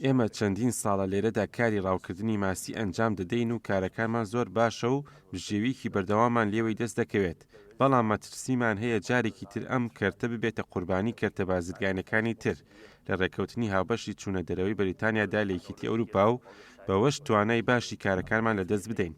ئێمە چەندین ساڵە لێرەدا کاری ڕاوکردنی ماسی ئەنجام دەدەین و کارەکانمان زۆر باشە و بژێوییەکی بەردەواممان لێوەی دەست دەکەوێت، بەڵام مەترسیمان هەیە جارێکی تر ئەم کەرتە ببێتە قوربانی کەرتە بازرگانیەکانی تر لە ڕێککەوتنی هاوبەشی چوونە دەرەوەی بەریتانیادا لە یەکێتی ئەوروپا و بەوەش توانای باشی کارەکانمان لەدەست بدەین.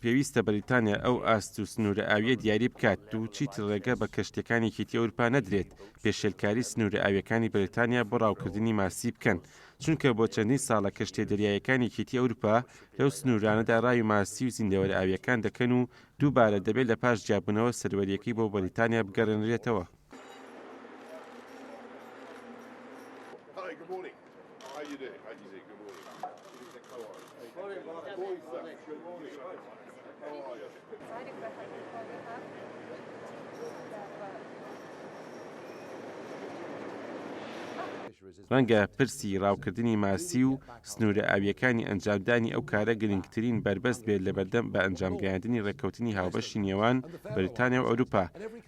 پێویستە بەریتانیا ئەو ئاست و سنوورە ئاوییە دیاری بکات و چیتر ڕێگە بە کەشتییەکانی یەکێتی ئەورپا نەدرێت پێشێلکاری سنوورە ئاوییەکانی بەریتانیا بۆ ڕاوکردنی ماسی بکەن، چونکە بۆ چەندین ساڵە کەشتییە دەریاییەکانی یەکێتی ئەورپا لەو سنوورانەدا ڕاوی ماسی و زیندەوەرە ئاوییەکان دەکەن و دووبارە دەبێت لە پاش جیابوونەوە سەروەرییەکەی بۆ بەریتانیا بگەڕێنرێتەوە. ڕەنگە پرسی ڕاوکردنی ماسی و سنوورە ئاوییەکانی ئەنجامدانی ئەو کارە گرنگترین بەربەست بێت لەبەردەم بە ئەنجامگەیاندنی ڕێککەوتنی هاوبەشی نێوان بەریتانیا و ئەوروپا.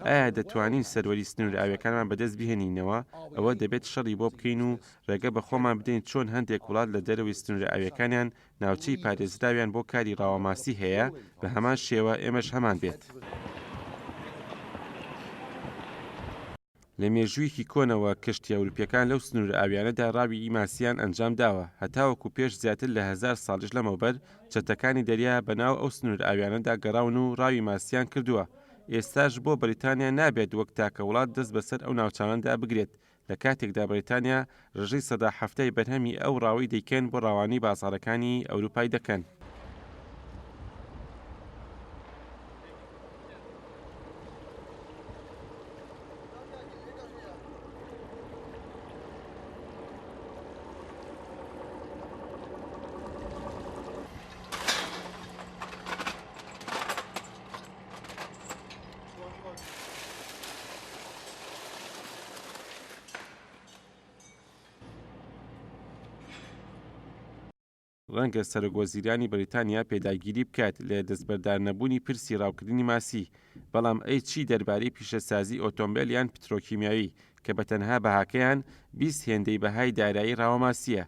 ئایا دەتوانین سەروەری سنوورە ئاوییەکانمان بەدەست بهێنینەوە؟ ئەوە دەبێت شەڕی بۆ بکەین و ڕێگە بە خۆمان بدەین چۆن هەندێک وڵات لە دەرەوەی سنوورە ئاوییەکانیان ناوچەی پارێزراویان بۆ کاری ڕاوەماسی هەیە، بە هەمان شێوە ئێمەش هەمان بێت. لە مێژوویەکی کۆنەوە کەشتیە ئەوروپیەکان لەو سنوورە ئاویانەدا ڕاوی ماسییان ئەنجام داوە، هەتاوەکو پێش زیاتر لە هەزار ساڵیش لەمەوبەر چەتەکانی دەریا بەناو ئەو سنوورە ئاویانەدا گەڕاون و ڕاوی ماسییان کردووە، ئێستاش بۆ بەریتانیا نابێت وەک تاکە وڵات دەست بەسەر ئەو ناوچانەدا بگرێت لە کاتێکدا بەریتانیا ڕێژەی سەدا حەفتای بەرهەمی ئەو ڕاوەی دەیکەن بۆ ڕاوانی بازاڕەکانی ئەوروپای دەکەن. ڕەنگە سەرۆکوەزیرانی بەریتانیا پێداگیری بکات لە دەستبەردارنەبوونی پرسی ڕاوکردنی ماسی، بەڵام ئەی چی دەربارەی پیشەسازی ئۆتۆمبێل یان پترۆکیمیاوی کە بە تەنها بەهاکەیان 20 هێندەی بەهای دارایی ڕاوەماسییە؟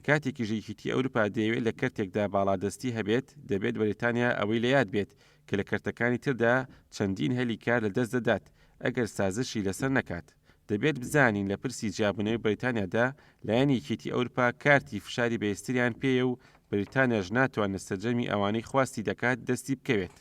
کاتێکیش یەکیتی ئەوروپا دەیەوێت لە کەرتێکدا باڵادەستی هەبێت، دەبێت بەریتانیا ئەوەی لە یاد بێت کە لە کەرتەکانی تردا چەندین هەلی کار لەدەست دەدات ئەگەر سازشی لەسەر نەکات. دەبێت بزانین لە پرسی جیابوونەوەی بەریتانیادا لایەنی یەکێتی ئەورپا کارتی فشاری بەهێزتریان پێیە و بەریتانیاش ناتوانێت سەرجەمی ئەوانەی خواستی دەکات دەستی بکەوێت.